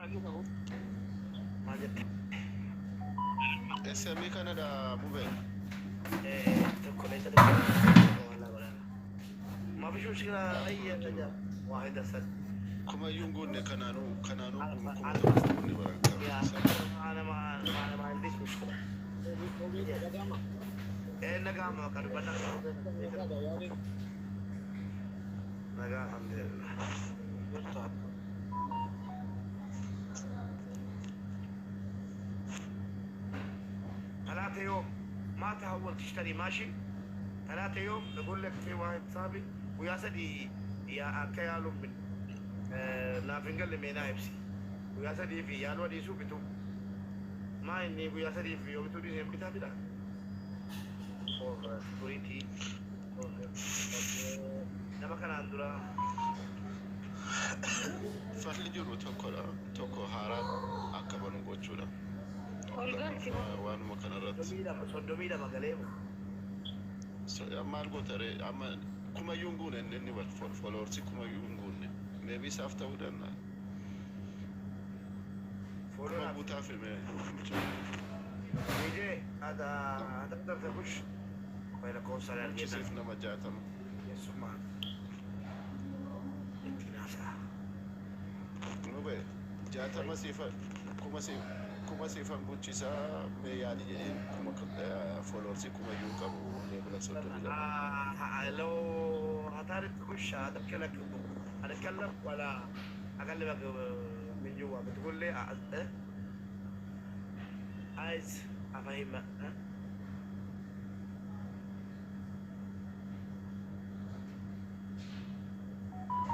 Maal jette? SM kanadha mube. Tokko leessa tokko والله ما فيش مشكلة أي حاجة واحدة سد. Kumayyuu hin guunne kanaanuu kanaanuu أنا kuma أنا tokko hin guunne baranka. يا أنا ما ما ما عنديش مشكلة. إيه نقام قربنا نقام الحمد لله. 3 يوم ما تهول تشتري ماشي. 3 يوم بقول لك في واحد صاحبي ويا سدي يا أكيالو من نافنجل مينا إفسي ويا سدي في يالو دي سو بتو ما إني ويا سدي في يوم تودي زين بتا بلا for security for nama kanaan dura. Falli jiru tokkodha. Tokko haaraa akka banu gochuudha. Ol galchi. Waanuma kanarratti. 32 32 galee. Maal goota ree amma kumayyuu hin guune inni inni followers kumayyuu hin guunne. Maybe isaaf ta'uu danda'a. Follow Kuma naaf guutaaf hime. DJ هذا هتقدر تخش ولا كوسة لا. Guchisiif nama 60. Keessummaa itti naasaa. Mube 60 siifa kuma siif kuma siifan guchisaa mee yaali jedheen kuma followers kumayyuu hin qabu leebila 32. لو هتعرف تخش هتحكي لك هنتكلم ولا اكلمك من جوا بتقول لي إيه؟ عايز افهمك ها؟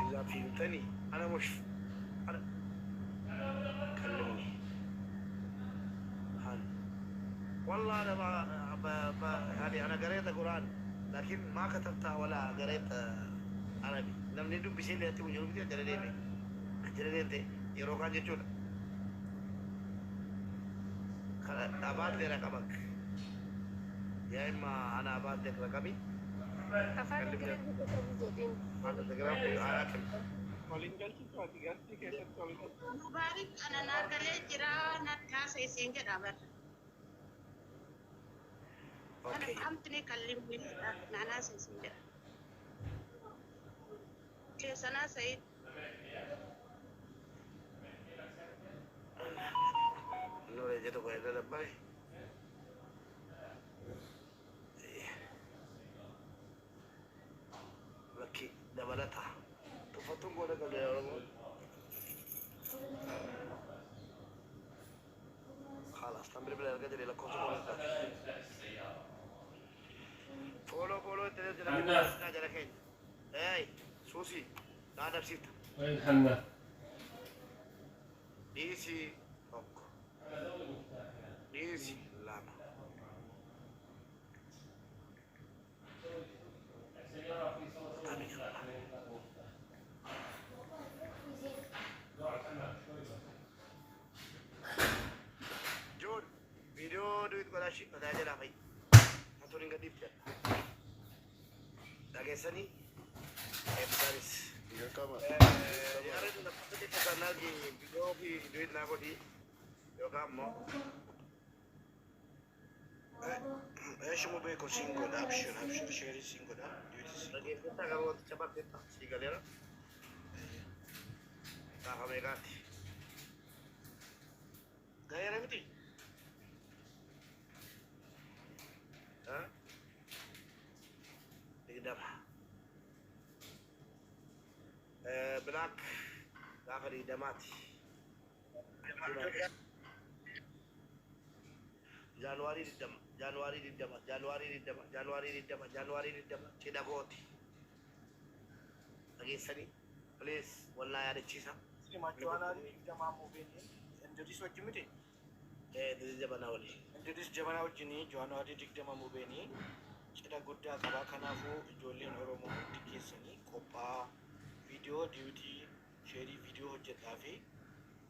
اذا فهمتني انا مش انا كلمني هان والله انا ما ب... ب... يعني انا قريت القران لكن ما كتبتها ولا قريت عربي namni dubbisee illee atti jiru miti jala deeme jala deemte yeroo kaan jechuudha. أبعت لي رقمك يا اما انا ابعت لك رقمي. Afaan كلمني. Ingilizii katabu jedheen. على التليجرام انا Waliin galchitu ati galchii keessatti waliin galchitu. Mubaarik ana naa galee jira natti haasa'isiin jedha bara. Ana okay. fahamtini kallimni naan haasa'isiin jedha. Keessan haasa'i. No le jedhu ko irra dabbare lakki dabalata tuffattuun goona qabda yaa Oromoo. خلاص تمري بلا القدر lakkoofsa koona taate follow follow itti jala keenya jala keenya hey suusi naa dabsiifta. وين حنا؟ Dhiisi tokko dhiisi lama. Afurtamii lama. Joon viidiyoo duit godhashi mataa jalaa fa'i. Hatuun hin gadhiifte. Dhageessanii eebbisaanis. Dirqama. Yaada lakkoofsa keessan argi viidiyoo fi duit naa godhi yookaan immoo Eeshi mubee ko siin godha abshir abshir sheerii siin godha duuti siin godha. Dhageeffachaa garuu wanticha barteetta sii galeera. Gaafa meeqaati? Gaheera miti. 20. Black gaafa 20ti. Jaanuwaarii 20, Jaanuwaarii 20, Jaanuwaarii 20, Jaanuwaarii 20, Jaanuwaarii 20 cidha kooti. Dhageessanii please wallaa yaadachiisa. January 20 mubeen Indiris wajjin miti. Dirri jabanaa waliin. Indiris jabanaa wajjin January 20 mubeenii cidha guddaa qaba. Kanaafuu ijoolleen Oromoo hundi keessanii qophaa'aa viidiyoo duet share viidiyoo hojjedhaa fi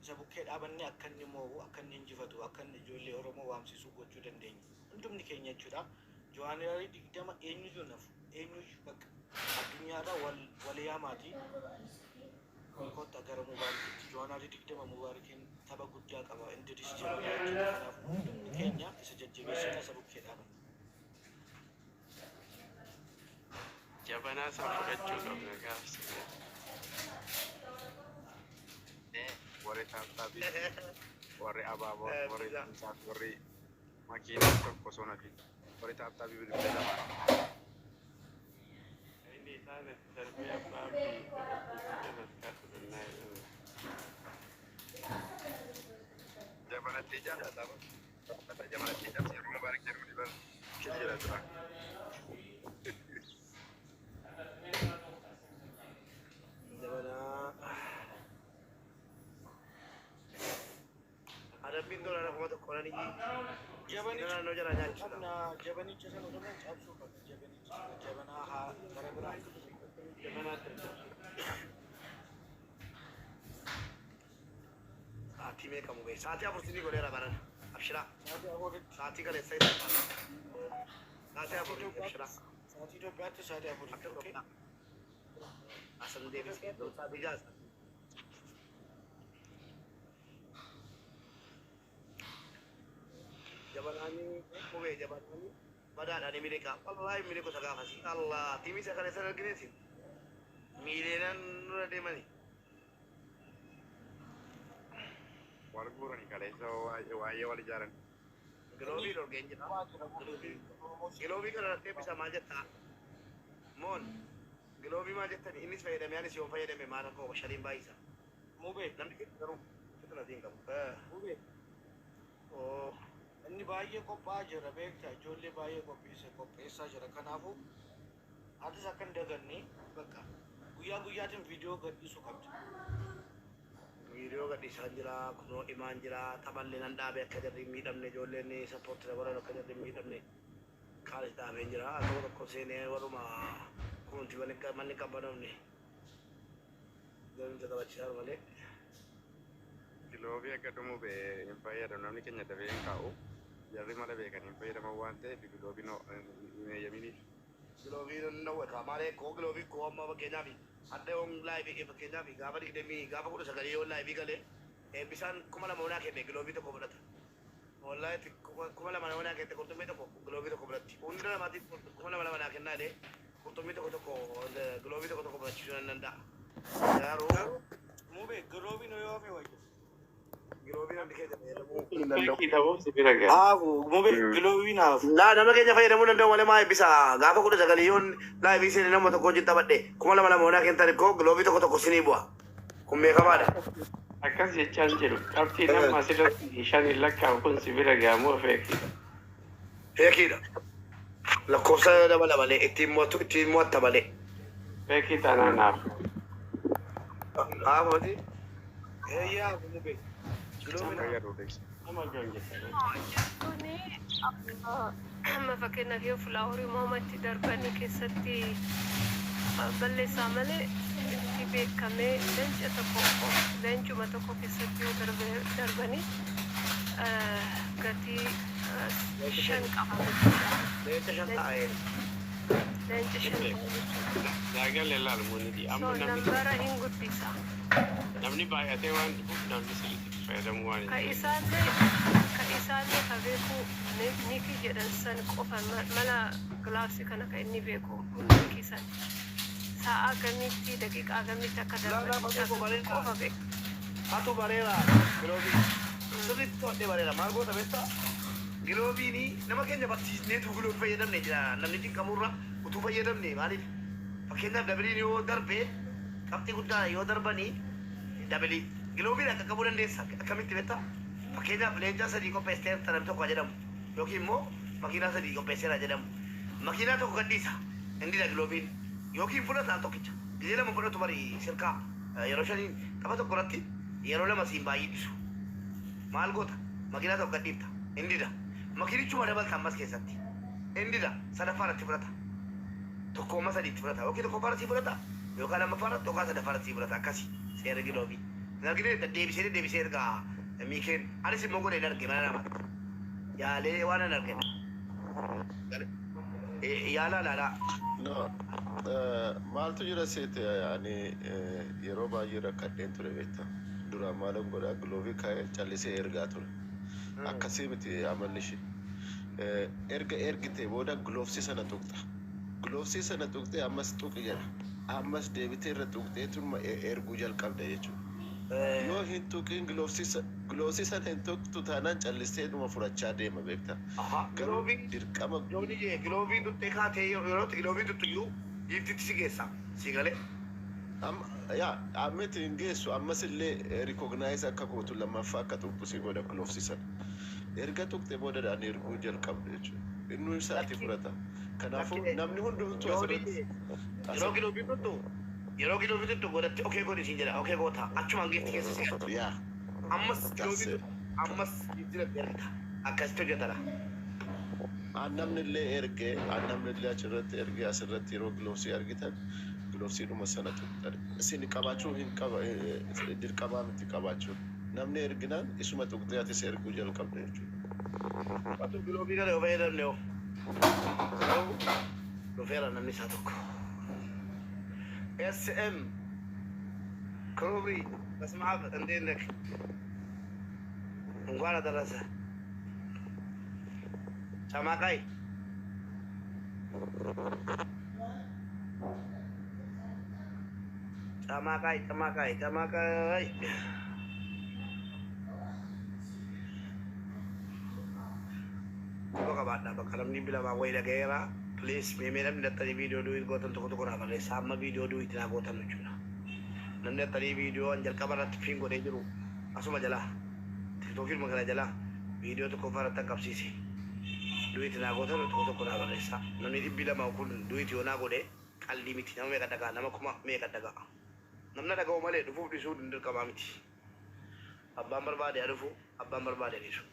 isa bukkee dhaabannee akka inni moo'u akka inni injifatu akka inni ijoollee Oromoo waamsisuu gochuu dandeenya. Hundumni keenya jechuudha. January 20 eenyuyyuu nafu eenyuyyuu bakka addunyaarraa wal wal yaamaati. Kottaa gara Mubaarakitti. January 20 Mubaarakiin tapha guddaa qaba. Indiris jabanaa wajjin. Kanaaf hundumni keenya isa jajjabeessina, isa bukkee dhaabanna. Jabanaa san fudhachuu qabna gaafsa. Warri tap tapii, warri abaaboo, warri tumsaaf, warri makiinaa tokko osoo nafi warri tap tapii bilbila lamaan. Inni isaan itti darbee abbaa abdii fudhachiisee sadarkaa fudhannaa jedhama. Jabanatti jaallata. Jabanatti cabsi yeroo Mubaarak jedhu ni bar kil jedha tura. Jabanaa. Adabbiin $1,000 nan iyyi. Jabanicha Naannoo jala nyaachisa. qabna. Jabanicha sana osoo hin cabsuu qabna. Jabanicha sana jabanaa haa gara biraa. Jabanaa sana cabsuu. Sa'aatii meeqa mubee? Sa'aatii 4 sinii godheera baran. Abshiraa. Sa'aatii 4tti. Sa'aatii kaleessa isa. Sa'aatii 4 abshiraa. Sa'aatii Itoophiyaatti sa'aatii 4tti. Akka Okay. Itoophiyaa. Asan deebisee. Sa'aatii 6. Jabanaanii mubee jabanaanii badaadhaan miliqa. Wallaahi miliqu isa gaafasi. Allah tiimii isa kaleessa argineesi. Miileenaan nurra deemani. Wal guurani kaleessa waa'ee wal ijaaran. Giloobii dhorgeen jira. Giloobii kana irratti eebbisa maal jettaa? Moon giloobii maal jettani? Innis fayyadame, anis yoon fayyadame maal akka shaniin baay'isa. Mubee. Namni keenya garuu fitnatiin qabu. Mubee. Oo. Inni baay'ee qophaa'aa jira, beektaa? Ijoollee baay'ee qopheesse qopheessaa jira. Kanaafuu atis akka hin daganne bakka guyyaa guyyaatiin viidiyoo gadhiisuu qabda. Viidiyoo gadhiisaa jira, kunoo imaan jira, taphallee nan dhaabe akka jarri hin miidhamne, ijoolleen support na godhan akka jarri hin miidhamne kaanis dhaabeen jira. Tokko tokko seenee waruma kunuunti manni qabbanamne garuu taphachiisaa malee. Giloobii akka dhumu hin fayyadamu, namni keenya dafee hin kaa'u. Jarri mala beekanii hin fayyadaman waan ta'eef giloobiin hin eeyyaminiif. Giloobii nan maalee koo giloobii koo amma fakkeenyaaf adda yoon live fakkeenyaaf gaafa 20 gaafa 19 yoon live galee eebbisaan 2000 onaa kenne giloobii tokko fudhata. Wallaahi 2000 onaa kenne, qurxummii tokko giloobii tokko fudhatti. Hunda namaatiif 2000 lama naa kennaa jedhee qurxummii tokko tokko giloobii tokko tokko fudhachiisuu nan danda'a. Garuu Mubee, giloobiin yoo hafe wayya. Giloobii namni keenya fayyadamuu hin danda'u. Feekii ta'uu si bira gaha. Haafu mubee, giloobiin haafu. Laa, nama keenya fayyadamuu danda'u malee maa eebbisa gaafa 19 yoon live seenee nama tokko wajjin taphadhe 2000 lama onaa kennan koo giloobii tokko tokko sinii bu'a. Kun beekamaadha. Akkas jechaan jiru. Qabxiin amma asirratti shan hin lakkaa'u kun si bira gaha moo feekiidha? Feekiidha. Lakkoofsa dabala malee ittiin mo'atu ittiin mo'atta malee. Feekii taanaan naaf. Haa mati. Eeyyaa, haafu mubee. Giloobii Hin fayyadu deegsa. Nama joon jetta. Kuni amma fakkeenyaaf yoo flowerii mormatti darbanii keessatti balleessaa malee itti beekamee leenca tokko leencuma tokko keessatti yoo darbanii gatii shan qaba jechuudha. Leenca shan taa'ee. Leenca shan ta'a jechuudha. Saagalee laalmuuniti. So Amma namni nambara hin guddisa. Namni baay'atee waan dhufuuf namni sirriitti itti fayyadamuu waan hin Ka dandeenye. isaallee ka beeku Niki jedhan san qofa mala gloves kana ka inni beeku Niki san. Sa'a gamitti, daqiiqaa gamitti akka Laa darban laa isa bareeda. qofa beeka. Atu bareera giloobii. Sirriitti to'adhee bareera. Maal goota beektaa? Giloobiin nama keenya barsiisneetu giloobii fayyadamne jira. Namni cinqamurra utuu fayyadamne maaliif? Fakkeenyaaf doubleiin yoo darbe qabxii guddaa yoo darbanii double giloobiin akka qabuu dandeessa. Akkamitti beektaa? Fakkeenyaaf leenca sadii qopheesseera namni tokko jedhamu yookiin immoo makiinaa sadii qopheesseera jedhamu. Makiinaa tokko gadhiisa. Inni dha giloobiin yookiin fudhata tokkicha. Gizee lama fudhatu bari sirkaa yeroo shaniin tapha tokko irratti yeroo lama siin baay'isu. Maal goota? Makiinaa tokko gadhiifta. Inni dha. Makiinichuma dabalta ammas keessatti. Inni dha. Sadaffaa irratti fudhata. Tokkooma sadiitti fudhata. Yookiin tokkoffaa irratti fudhata. Yookaan lammaffaa irratti yookaan sadaffaa irratti fudhata. Akkasi seera giloobii. Hin argine deddeebisee deddeebisee ergaa Miikeen anis immoo godhee hin arge mana namaatti. Yaalee waan hin argine. Yaalaa laalaa. No, maaltu jira seete, ani yeroo baay'ee rakkadheen ture beekta. Duraan maalan godhaa, glove kaa'ee callisee ergaa ture. Akkasii miti amalli ishee. Erga ergitee booda gloves sana tuqxa. Gloves sana tuqxee ammas tuqi jedha. Ammas deebitee irra tuqxee turma erguu jalqabda jechuudha. Yoo hin tuqin, gloves sana hin tuqxu taanaan callistee dhuma fudhachaa deema beekta. Garuu Glove dirqama Jooni jee glove tuqxee kaatee yeroo glove tuqxu iyyuu giiftitti si geessa. Si galee. Amma yaa ammatti hin geessu, ammas illee recognize akka gootu lammaffaa akka tuqxu si godha gloves sana. Erga tuqxe booda dhaan erguu jalqabdu jechuudha. Inni sa'aatii fudhata. Kanaafuu Lakkee. namni hundumtuu Jooni asirratti jee yeroo glove tuqxu, yeroo glove tuqxu godhatti okay godhi siin jedha, okay goota, achumaan giifti keessa si galcha. Yaa Ammas glove that's it. Tuqxu ammas giifti ergita. Akkasitti hojjetara. An namni illee ergee, an namni illee achirratti ergee, asirratti yeroo gloves argitan glovesiidhuma sana tuqxan. Isin qabaachuu hin qaba, dirqamaa miti qabaachuun. Namni erginaan isuma tuqxee atis erguu jalqabda jechuudha. Watu glove kana yoo fayyadamne hoo. Garuu dhufeera namni isaa tokko. SM ክሩቢ በስመ አብ፣ እንዴት ነህ? እንኳን አደረሰ። ጨማቃይ ጨማቃይ ጨማቃይ ጨማቃይ quba qabaadha. Bakka namni bilamaa wayi dhagayeera. Please, meemee namni dhattanii viidiyoo duet gootan tokko tokko naa barreessa. Amma viidiyoo duet naa gootan jechuudha. Namni dhattanii viidiyoo an jalqaba irratti pin godhee jiru asuma jalaa TikTokiin kana jalaa viidiyoo tokkoffaa irratti an qabsiise. Duet naa gootan tokko tokko naa barreessa. Namni 200 kun duet yoo naa godhe qalbii miti. Nama meeqa dhagaa? Nama kuma meeqa dhagaa? Namni dhaga'u malee dhufuuf dhiisuu hin dirqamaa miti. Abbaan barbaade haa dhufu, abbaan barbaade haa dhiisu.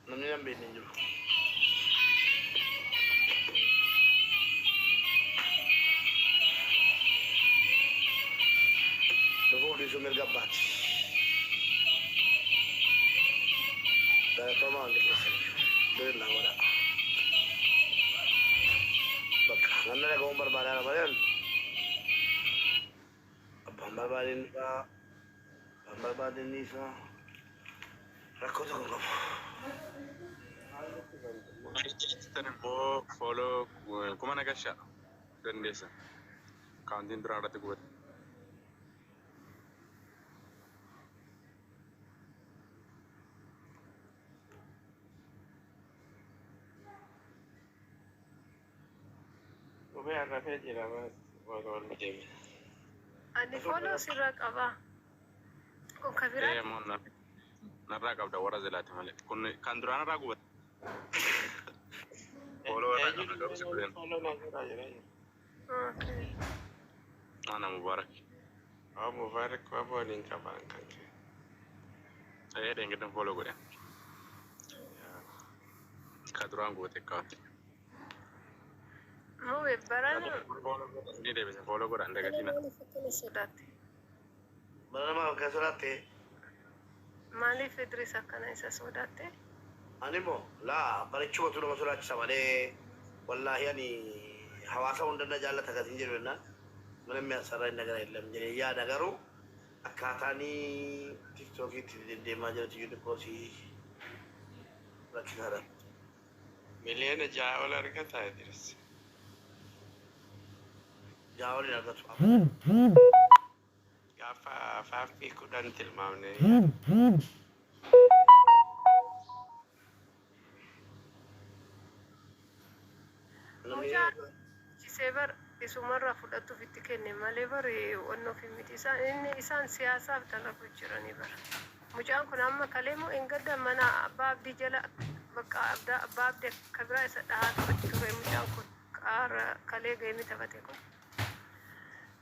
Namni nan beekne hin jiru. Dhufuuf dhiisuu mirga abbaati. Galatoomaa hundi keessan. Duet naa godha. Bakka namni dhaga'uun barbaadaa malee abbaan barbaade ni dhufa, abbaan barbaade ni dhiisa. Rakkoo tokko hin qabu. Tan immoo follow kuma nagashaa dandeessa. Accountiin biraa irratti gubate. Dhufee arrafee jira bas wal deeme. Ani follow sirraa qabaa. Kun ka Ee biraati. ammoo narraa qabda warra zilaati malee. Kun kan duraan irraa gubate. Follow irraa qabda garuu si godheen. Follow na jira jira. Okay. Ana Mubaarak. Waa Mubaarak waa waliin qabaan kan kee. Ee, dheengaddan follow godhe. Ka duraan gubate kaawwatte. Mube barana Ni deebise, follow godha hin dagatina. maaliif akkana sodaatte? Bara nama akka sodaatte. Maaliif Idris akkana isa sodaatte? Ani immoo laa barichumatu nama sodaachisa malee, wallaahi ani hawaasa hunda na jaallata gatiin jedhu jennaan ምንም ያሰራኝ ነገር የለም jedhee yaada, garuu akkaataanii TikTokiitti deddeemaa jirutu iyyuu xiqqoo si rakkisaadha. Miliyoona 6 ol argata Idris. 6 ol hin argatu. Gaafa faaffii 10 tilmaamne. Mucaa chisee bar isumarraa fudhatuuf itti kenne malee bar onnoof miti. Isaan inni isaan siyaasaaf dalagu jiranii bara. Mucaan kun amma kalee moo engadda mana abbaa abdii jala bakka abbaa abdii akka biraa isa dhahaa taphatti ture mucaan kun qaara kalee geemii taphate kun.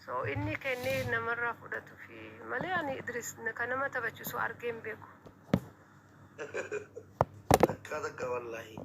So inni kennee namarraa fudhatuufi malee ani Idris kan nama taphachiisu argee hin beeku. Takka takka wallaahi.